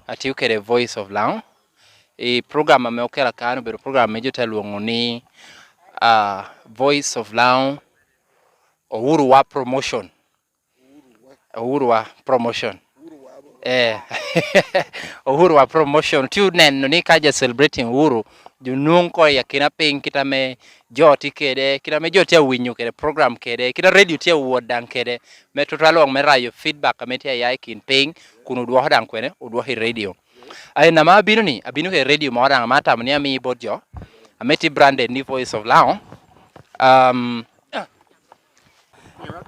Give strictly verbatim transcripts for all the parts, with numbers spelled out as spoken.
Atio kede Voice of Lango. I program ame okela kan obedo program ame jo te lwoŋo ni, ah, Voice of Lango, Ouru wa promotion. Ouru wa promotion. Eh. Ouru wa promotion. Tye oneno ni ka jo celebrating Uhuru, jo nwoŋo ko i akina piny, kit ame jo tye kede, kit ame jo tye awinyo kede program kede, kit a radio tye awot daŋ kede, me tutwal lwak me rayo feedback ame tye aya i kin piny, kun odwoko daŋ kwene, odwoko i radio. Aye nama abino ni, abino kede radio moro daŋ ame atamo ni ami bot jo, ame tye branded ni Voice of Lango. Um,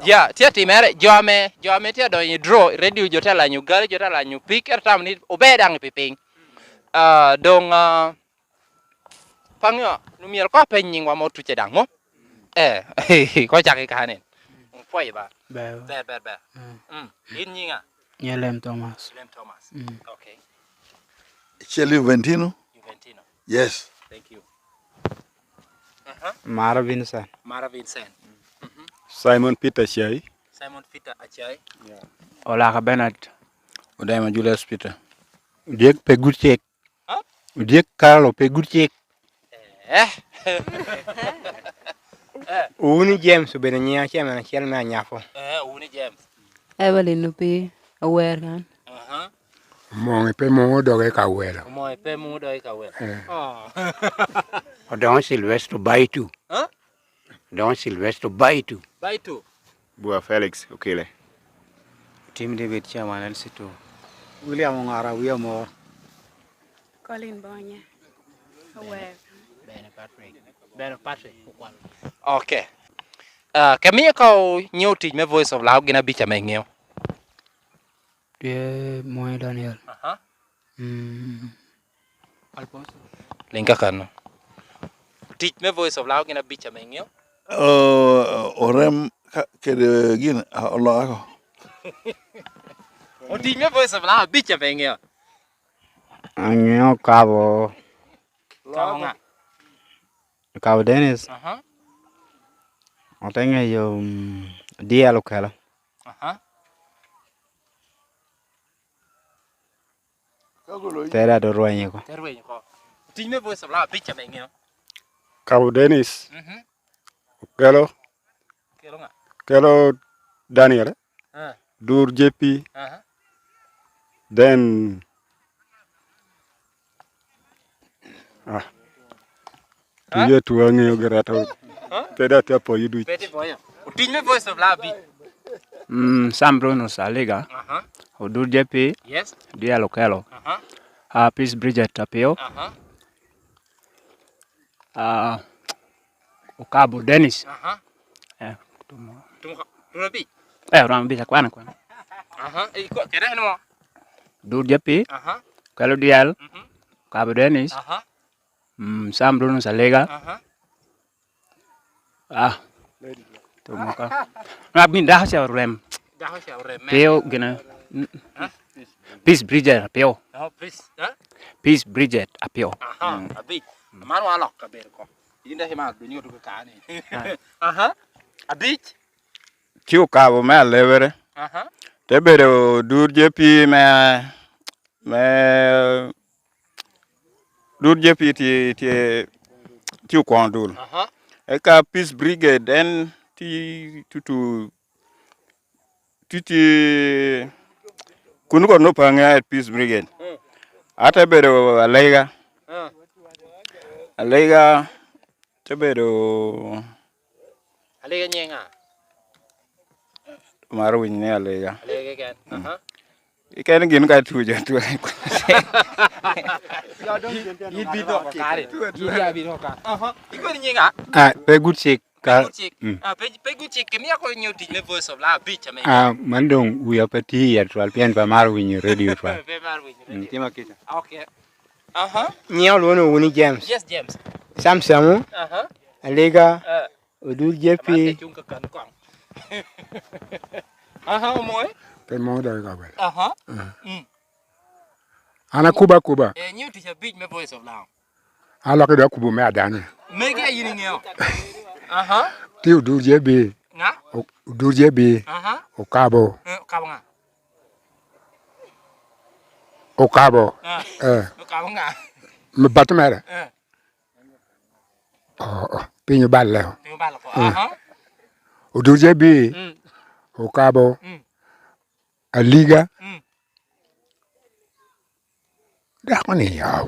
ya, tye atimere, jo ame, jo ame tye adonyo i draw, radio jo tye alanyo gali, jo tye alanyo pik, ento tamo ni ober daŋ i pi piny. Ah, doŋ, ah, Paŋo, omyero ko apeny nyiŋwa mo tuce daŋ, mo? Eh, ko cak i kanen. Pwoyo ba. Ber. Ber, ber, ber. Mm. Mm. In nyiŋa? Nyalem Thomas. Lem Thomas. Mm. Okay. Chel Juventino? Juventino. Yes. Thank you. Aha. Mara Vincent. Mara Vincent. Mhm. Simon Peter Achai. Simon Peter Achai. Olaka Bernard. Odema Julius Peter. Odyek pe gut cik. Ha? Odyek Carlo pe gut cik. Eh. Owuni James obedo nyiŋ acel acel me anyapo. Eh, Owuni James. Evelyn Opii, Awer kan. Aha. Omoŋe pe muŋo doge ka welo. Omoŋe pe muŋo doge ka welo. Eh. Oh. Odoŋo Silvester Baitu. Ha? Odoŋo Silvester Baitu. Baitu. Bua Felix Okile. Tim David Chairman L C two. William Ongara, wiye omor. Colin Bonye. Awek. Bene Patrick. Bene Patrick, okwalo. Okay. Ah, kemiyo ka onyiŋo tic me Voice of Lango gin abic ame iŋeo? Tye Moe Daniel. Aha. Mm. Alfonso. Liŋ kakano. Tic me Voice of Lango gin abic ame iŋeo? Oh, orem ka-, kede gin, ah, oloka ko. O, tic me Voice of Lango abic ame iŋeo? Aŋeo Kabo. Kabo ŋa? Kabo Dennis. Aha. Ote ŋeyo, mm, Diel Okelo. Aha. Te da do rweny oko. Te rweny oko. Tic me Voice of Lango abic ame iŋeo? Kabo Dennis. Mhm. Okelo. Okelo ŋa? Okelo Daniel. Ah. Dur J P. Aha. Then, ah. Ah? Tuye tuwa ŋeyo gi reta. Ah? Pe da tye apoyo duc. Pe tye apoyo. Otic me Voice of Lango abic. Mm, Sam Bruno Saliga. Aha. Odur J P. Yes. Dial Okelo. Aha. Ah, Peace Bridget Apio. Aha. Ah, Okabo Dennis. Aha. Eh, tumo. Tumo ka-, tumo abic? Eh, oromo abic, akwan, akwan. Aha, eh, iko-, kede en mo? Dur J P. Aha. Okelo Dial. Mhm. Okabo Dennis. Aha. Mm, Sam Bruno Saliga. Aha. Ah. Tumo ka. Na bin dako ca orem. Dako ca orem, me? Pio gina. Ha? Peace Bridget Apio. Oh, Peace, ha? Peace Bridget Apio. Aha, mm. Abic. Man wa lok kabedo ko. In dok imaro dunyo tuko ka ni. Ah. Aha. Abic. Ci Okabo me Alebere. Aha. Te bedo Dur J P me, me Dur J P tye, tye, tye okwoŋo dul. Aha. Eka Peace Brigade en tye tutu, tye, tye, kun kono nwoŋo pe aŋea at Peace Brigade. Mm. Ate bedo Alega. Ah. Alega te bedo Alega nyiŋ ŋa? Maro winyo ni Alega. Alega keken. Mm. Aha. Keken gin ka tuco, tuco. Yit bino ka kare. Yit ya bino ka. Aha. Ikono nyiŋ ŋa? Ah, pe gut cik. Ka, pe gut cik. Mm. Ah, pe, pe gut cik. Kimia ko nyo tic me Voice of Lango abic ame. Ah, man doŋ wia pe tye iye twal, pien pe amaro winyo radio twal. Pe maro winyo radio. Mm, tye ma kica. Okay. Aha. Nyiŋa olwoŋo ni James. Yes, James. Sam Samu. Aha. Aliga. Eh. Odur J P. Aman te cuŋ kakan koŋ. Aha, omoy? Pe mo dok i kabel. Aha. Eh. Mm. An akuba akuba. Eh, nyiŋ tic abic me Voice of Lango. An lok i dog akubo me Adani. Megi a in iŋeo? Aha. Tye Odur J B. Ŋa? O-, Odur J B. Aha. Okabo. Eh, Okabo ŋa? Okabo. Ah. Eh. Okabo ŋa? Me bat mere. Eh. Oh, oh. Piny oballe. Piny oballe oko. Mm. Aha. Odur Jebi. Mm. Okabo. Mm. Aliga. Mm. Dako ni yaw.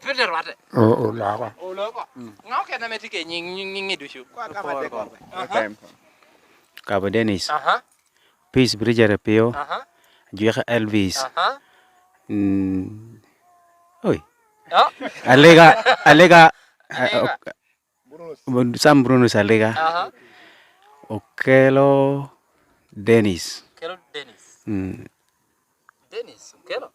Pe te rwate. O, o, loko. Oloko. Mm. Ŋa okene ame tye ke nyiŋ, nyiŋ, nyiŋ ducu? Aha. Kabo Dennis. Aha. Peace Bridger Apio. Aha. Jwika Elvis. Aha. Mm. Oi. Oh. Alega, Alega, Alega. Ok-, Sam Bruno Saliga. Aha. Okelo Dennis. Okelo Dennis. Mm. Dennis, okelo.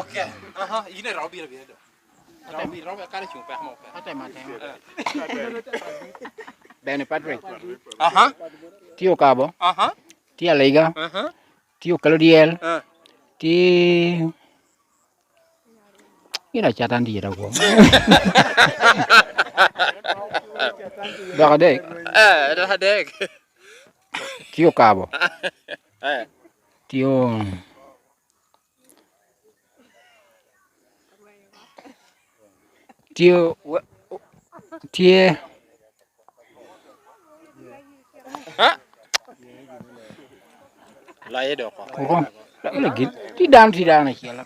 Okay. Aha, yin ero biro, biro do. Ero biro, ero kare chung pe mo pe. Atema, atema. Eh. Bene Patrick. Aha. Tye Okabo. Aha. Tye Aliga. Aha. Tye Okelo Dyel. Eh. Tye Gin acata an dyere akwo. Dok adek. Eh, dok adek. Tye Okabo. Eh. Tye o-, tye o-, we-, tye Ha? Laye dok oko. Oko. Lagin. Ti dano, ti dano acel.